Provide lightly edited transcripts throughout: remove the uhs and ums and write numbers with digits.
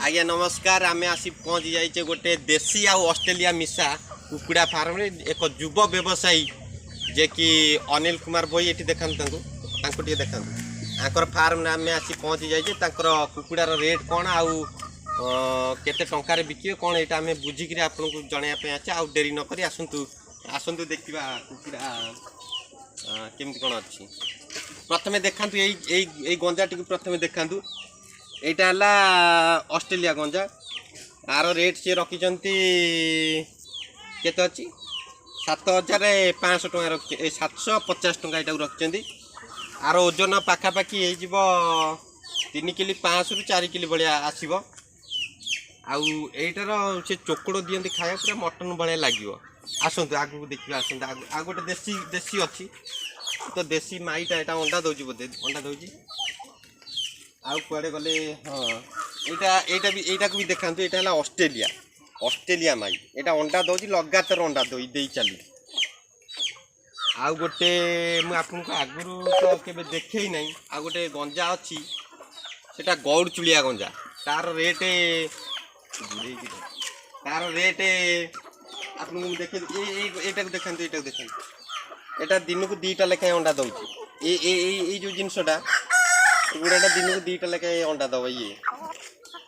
ଆଜ୍ଞା ନମସ୍କାର। ଆମେ ଆସି ପହଞ୍ଚି ଯାଇଛେ ଗୋଟେ ଦେଶୀ ଆଉ ଅଷ୍ଟ୍ରେଲିଆ ମିଶା କୁକୁଡ଼ା ଫାର୍ମରେ। ଏକ ଯୁବ ବ୍ୟବସାୟୀ ଯିଏକି ଅନିଲ କୁମାର ଭୋଇ, ଏଠି ଦେଖାନ୍ତୁ ତାଙ୍କୁ, ତାଙ୍କୁ ଟିକେ ଦେଖାନ୍ତୁ। ତାଙ୍କର ଫାର୍ମରେ ଆମେ ଆସି ପହଞ୍ଚି ଯାଇଛେ। ତାଙ୍କର କୁକୁଡ଼ାର ରେଟ୍ କ'ଣ ଆଉ କେତେ ଟଙ୍କାରେ ବିକିବେ କ'ଣ, ଏଇଟା ଆମେ ବୁଝିକିରି ଆପଣଙ୍କୁ ଜଣାଇବା ପାଇଁ ଅଛି। ଆଉ ଡେରି ନକରି ଆସନ୍ତୁ, ଆସନ୍ତୁ ଦେଖିବା କୁକୁଡ଼ା କେମିତି କ'ଣ ଅଛି। ପ୍ରଥମେ ଦେଖାନ୍ତୁ ଏଇ ଏଇ ଏଇ ଗଞ୍ଜାଟିକୁ ପ୍ରଥମେ ଦେଖାନ୍ତୁ। ଏଇଟା ହେଲା ଅଷ୍ଟ୍ରେଲିଆ ଗଞ୍ଜା। ଆର ରେଟ୍ ସିଏ ରଖିଛନ୍ତି କେତେ ଅଛି? 7500 ଟଙ୍କା ରଖି, ଏ 750 ଟଙ୍କା ଏଇଟାକୁ ରଖିଛନ୍ତି। ଆର ଓଜନ ପାଖାପାଖି ହେଇଯିବ 3 କିଲି 500ରୁ 4 କିଲି ଭଳିଆ ଆସିବ। ଆଉ ଏଇଟାର ସେ ଚୋକଡ଼ ଦିଅନ୍ତି ଖାଇବା, ପୁରା ମଟନ୍ ଭଳିଆ ଲାଗିବ। ଆସନ୍ତୁ ଆଗକୁ ଦେଖିବା, ଆସନ୍ତୁ ଆଗକୁ। ଆଉ ଗୋଟେ ଦେଶୀ ଦେଶୀ ଅଛି ତ, ଦେଶୀ ମାଇଟା ଏଇଟା ଅଣ୍ଡା ଦେଉଛି ବୋଧେ, ଅଣ୍ଡା ଦେଉଛି। ଆଉ କୁଆଡ଼େ ଗଲେ? ହଁ, ଏଇଟା ଏଇଟା ବି, ଏଇଟାକୁ ବି ଦେଖାନ୍ତୁ। ଏଇଟା ହେଲା ଅଷ୍ଟ୍ରେଲିଆ, ଅଷ୍ଟ୍ରେଲିଆ ମାଇ। ଏଇଟା ଅଣ୍ଡା ଦେଉଛି, ଲଗାତାର ଅଣ୍ଡା ଦେଇ ଚାଲିଛି। ଆଉ ଗୋଟେ ମୁଁ ଆପଣଙ୍କୁ ଆଗରୁ ତ କେବେ ଦେଖେଇ ନାହିଁ, ଆଉ ଗୋଟେ ଗଞ୍ଜା ଅଛି, ସେଟା ଗଉଡ଼ ଚୁଳିଆ ଗଞ୍ଜା। ତାର ରେଟ୍, ତାର ରେଟ୍ ଆପଣଙ୍କୁ ମୁଁ ଦେଖେଇ, ଏଇ ଏଇ ଏଇଟାକୁ ଦେଖାନ୍ତୁ, ଏଇଟାକୁ ଦେଖାନ୍ତୁ। ଏଇଟା ଦିନକୁ 2ଟା ଲେଖାଏଁ ଅଣ୍ଡା ଦେଉଛି। ଏଇ ଏଇ ଏଇ ଏଇ ଯେଉଁ ଜିନିଷଟା, ଏଗୁଡ଼ାଟା ଦିନକୁ 2ଟା ଲେଖାଏଁ ଅଣ୍ଡା ଦେବ ଇଏ।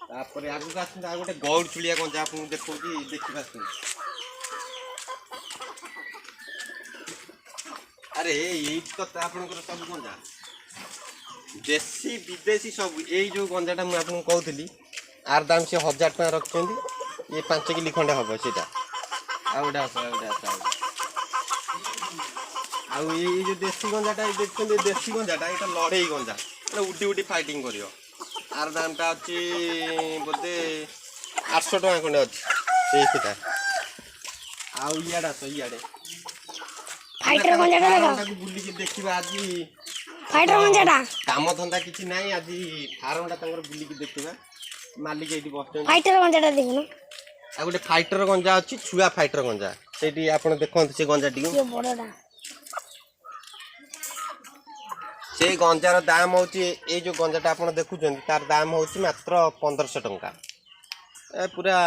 ତାପରେ ଆଗକୁ ଆସନ୍ତୁ, ଆଉ ଗୋଟେ ଗଉଡ଼ ଚୁଳିଆ ଗଞ୍ଜା ଆପଣଙ୍କୁ ଦେଖଉଛି, ଦେଖିବା ଆସନ୍ତୁ। ଆରେ ଏଇଠି ତ ଆପଣଙ୍କର ସବୁ ଗଞ୍ଜା, ଦେଶୀ ବିଦେଶୀ ସବୁ। ଏଇ ଯେଉଁ ଗଞ୍ଜାଟା ମୁଁ ଆପଣଙ୍କୁ କହୁଥିଲି, ଆର ଦାମ ସେ 1000 ଟଙ୍କା ରଖିଛନ୍ତି। ଇଏ 5 କିଲି ଖଣ୍ଡେ ହବ ସେଇଟା। ଆଉ ଗୋଟେ ଆସ, ଆଉ ଗୋଟେ ଆସ। ଆଉ ଆଉ ଏଇ ଏଇ ଯେଉଁ ଦେଶୀ ଗଞ୍ଜାଟା ଏଇ ଦେଖୁଛନ୍ତି, ଏ ଦେଶୀ ଗଞ୍ଜାଟା, ଏଇଟା ଲଢ଼େଇ ଗଞ୍ଜା, ଏଇଟା ଉଡି ଉଡି ଫାଇଟିଂ କରିବ। ଆର ଦାମଟା ଅଛି ବୋଧେ 800 ଟଙ୍କା ଖଣ୍ଡେ ଅଛି ସେଇଟା। ଆଉ ଇଆଡ଼େ ଆସ, ଇଆଡ଼େ। ଫାଇଟର ଗଞ୍ଜାଟା ଦେଖ। ଫାର୍ମଟାକୁ ବୁଲିକି ଦେଖିବା ଆଜି। ଫାଇଟର ଗଞ୍ଜାଟା। କାମ ଧନ୍ଦା କିଛି ନାହିଁ, ଆଜି ଫାର୍ମଟା ତାଙ୍କର ବୁଲିକି ଦେଖିବା। ମାଲିକ ଏଇଠି ବସିଛନ୍ତି। ଫାଇଟର ଗଞ୍ଜାଟା ଦେଖୁନ। ଆଉ ଗୋଟେ ଫାଇଟର ଗଞ୍ଜା ଅଛି, ଛୁଆ ଫାଇଟର ଗଞ୍ଜା। ସେଇଠି ଆପଣ ଦେଖନ୍ତୁ ସେ ଗଞ୍ଜାଟିକୁ। ଇଏ ବଡ଼ଟା। ସେଇ ଗଞ୍ଜାର ଦାମ ହେଉଛି, ଏଇ ଯେଉଁ ଗଞ୍ଜାଟା ଆପଣ ଦେଖୁଛନ୍ତି, ତାର ଦାମ ହେଉଛି ମାତ୍ର 1500 ଟଙ୍କା। ଏ ପୁରା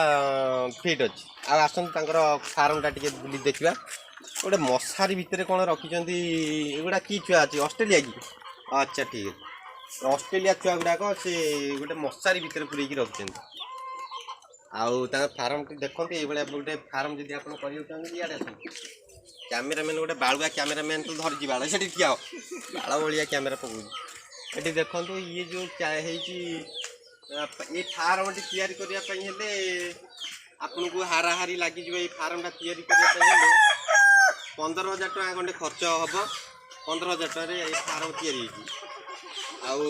ଫିଟ୍ ଅଛି। ଆଉ ଆସନ୍ତୁ ତାଙ୍କର ଫାର୍ମଟା ଟିକେ ବୁଲି ଦେଖିବା। ଗୋଟେ ମଶାରୀ ଭିତରେ କ'ଣ ରଖିଛନ୍ତି? ଏଗୁଡ଼ା କି ଛୁଆ ଅଛି? ଅଷ୍ଟ୍ରେଲିଆ କି? ଆଚ୍ଛା, ଠିକ୍ ଅଛି। ଅଷ୍ଟ୍ରେଲିଆ ଛୁଆ ଗୁଡ଼ାକ ସେ ଗୋଟେ ମଶାରୀ ଭିତରେ ପୁରେଇକି ରଖିଛନ୍ତି। ଆଉ ତାଙ୍କ ଫାର୍ମଟି ଦେଖନ୍ତୁ। ଏଇଭଳିଆ ଗୋଟେ ଫାର୍ମ ଯଦି ଆପଣ କରିବାକୁ ଚାହୁଁଛନ୍ତି, ଇଆଡ଼େ ଆସନ୍ତୁ। କ୍ୟାମେରାମ୍ୟାନ୍ ଗୋଟେ ବାଳୁଆ କ୍ୟାମେରାମ୍ୟାନ୍ ତ ଧରିଛି ବାଳ, ସେଠି ଠିଆ ହୋ। ବାଳ ଭଳିଆ କ୍ୟାମେରା ପକଉଛି। ଏଠି ଦେଖନ୍ତୁ, ଇଏ ଯେଉଁ ହେଇଛି, ଏଇ ଫାର୍ମଟି ତିଆରି କରିବା ପାଇଁ ହେଲେ ଆପଣଙ୍କୁ ହାରାହାରି ଲାଗିଯିବ, ଏଇ ଫାର୍ମଟା ତିଆରି କରିବା ପାଇଁ ହେଲେ 15,000 ଟଙ୍କା ଖଣ୍ଡେ ଖର୍ଚ୍ଚ ହେବ। 15,000 ଟଙ୍କାରେ ଏଇ ଫାର୍ମ ତିଆରି ହେଇଛି। ଆଉ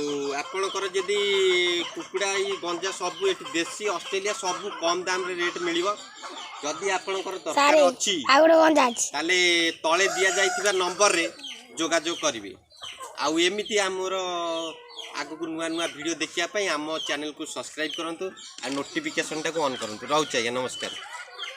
ଆପଣଙ୍କର ଯଦି କୁକୁଡ଼ା, ଏଇ ଗଞ୍ଜା ସବୁ ଏଠି ଦେଶୀ ଅଷ୍ଟ୍ରେଲିଆ ସବୁ କମ୍ ଦାମରେ ରେଟ୍ ମିଳିବ। ଯଦି ଆପଣଙ୍କର ଦରକାର ସାରେ ଅଛି, ଆଉ ଗୋଟେ ଗଞ୍ଜା ଅଛି। ତାହେଲେ ତଳେ ଦିଆଯାଇଥିବା ନମ୍ବରରେ ଯୋଗାଯୋଗ କରିବେ। ଆଉ ଏମିତି ଆମର ଆଗକୁ ନୂଆ ନୂଆ ଭିଡ଼ିଓ ଦେଖିବା ପାଇଁ ଆମ ଚ୍ୟାନେଲକୁ ସବସ୍କ୍ରାଇବ୍ କରନ୍ତୁ ଆଉ ନୋଟିଫିକେସନଟାକୁ ଅନ୍ କରନ୍ତୁ। ରହୁଛି ଆଜ୍ଞା, ନମସ୍କାର।